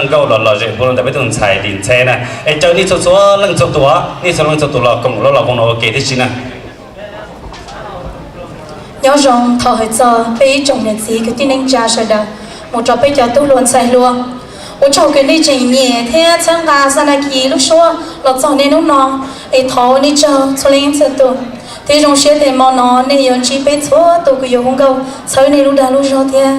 nkauj los lom zem puv ntawm peb tus ntxhais Lis Ntxhe na. Es caw nej txhua txhua leej txhua tus, nej txhua leej txhua tus los koom lub los koom no ua ke tib si na. Nyob zoo thaum hais txog peb ib tsoom niam txiv kwv tij neej tsa sawv daws mus rau peb cov tub hluas ntxhais hluas, ua tsaug uas nej tseem nyiam thiab txhawb nqa Xab Nas Kis lub suab los txog niaj hnub no. Es thov nej tsaug txhua leej txhua tus, thiab zoo siab tias hmo no nej yuav ntsib peb txhua tus uas yuav hu nkauj txhawb nej lub dag lub zog thiab.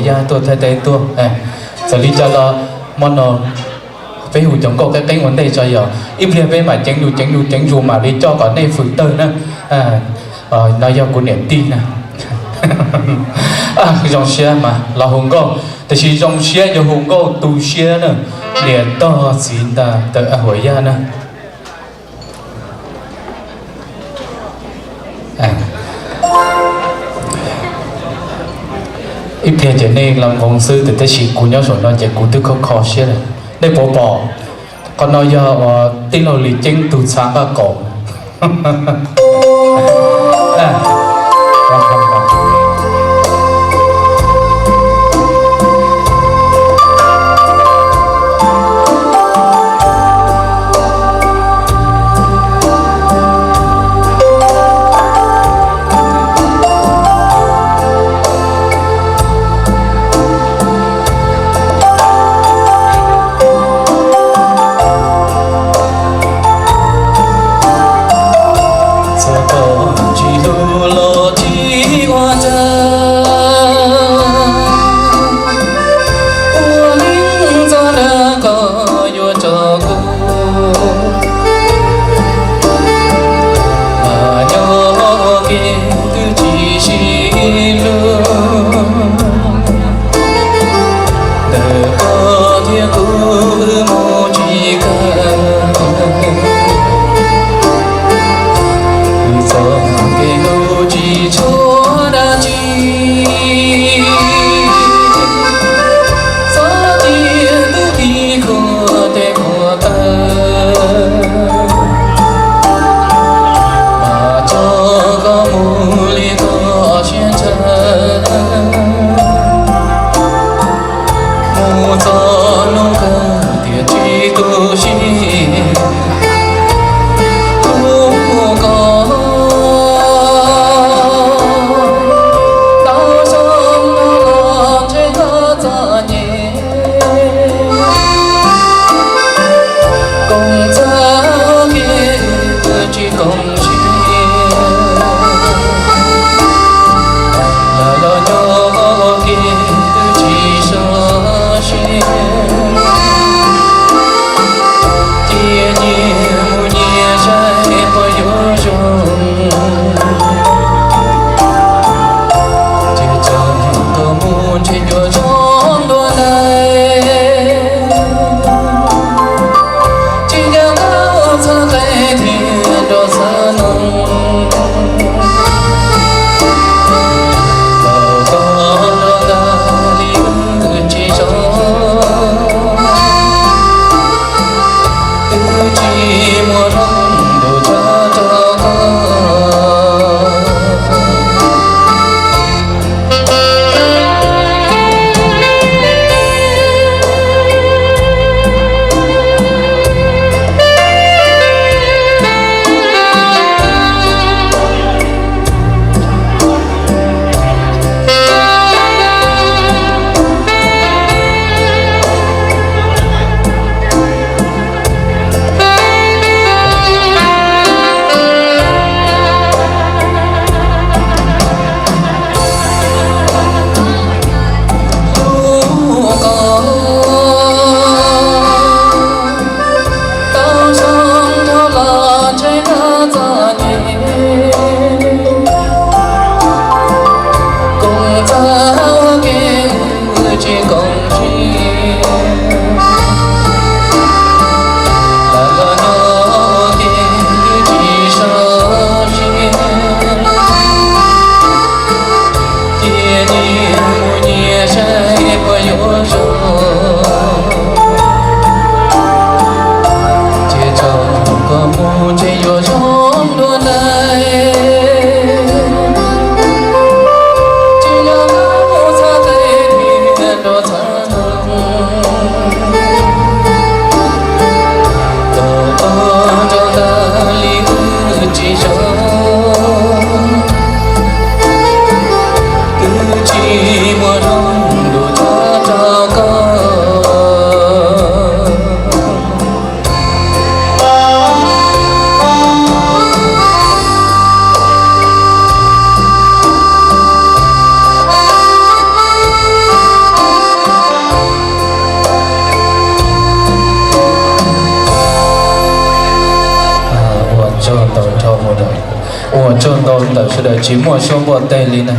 Yaj tuaj Thaib teb tuaj. Txawm li cas los hmo no peb hu cov nkauj qeeb qeeb ua ntej tso yog ib pliag peb mam ceev zus ceev zus ceev zus mam li coj kom nej fwm tawg na. No yog kuv niam tij na. Zoo siab mas los hu nkauj, tiam sis zoo siab yuav hu nkauj tu siab na. Niam tog txiv ntag ntawm Huas Yaj na. Ib pliag ces nej los nqoo xwb, tiam sis kuv nyob saum no ces kuv twb kho kho siab lawm. Nej puas pom? Qhov no yog uas tij laug Lis Ceeb tus txhav nqaj qaum. Txog koj tsis hlub los tsis ua cas, ua neej txog ntawm koj yuav tso kuv, mas nyob ua ke twb tsis sib hlub. Ntawm koj thiab kuv wb mus tsis kawg, txoj kev hlub tsis tshuav dab tsi, txhob cia twb khi khuam tej qhuav tawg, mas tso koj mus li koj siab ntshaw. Mus txog hnub kawg tiam tsis tu siab hlub koj. Tau zoo no los ntshe koj txom nyem, koom txaj kev tsis koom siab, lawv los nyob ua ke twb tsis sov siab, cia nyias mus nyias saib puas yuav zoo. Ces txog koj mus ntshe yuav zoo dua ntawd, tsis nco qab txhawb qees thiab nrog txhawb nug, los koj nrog tag li wb tsis zoo, twb tsis muaj rooj ntuj tshaj rau koj. Hlub koj tau zoo dhau los ntshe koj txom nyem, koom txaj ua ke wb tsis koom siab, lawv los nyob ua ke twb tsis sov siab, cia nyias mus nyias saib puas yuav zoo. Ces txog koj mus ntshe yuav zoo dua ntawd, tsis nco qab txhawb qees thiab nrog txhawb nug, kom koj nrog tag li wb tsis zoo, twb tsis muaj rooj ntuj tshaj rau koj. Ua tsaug ntau ntawm sawv daws tsis muaj suab npuaj teg li na.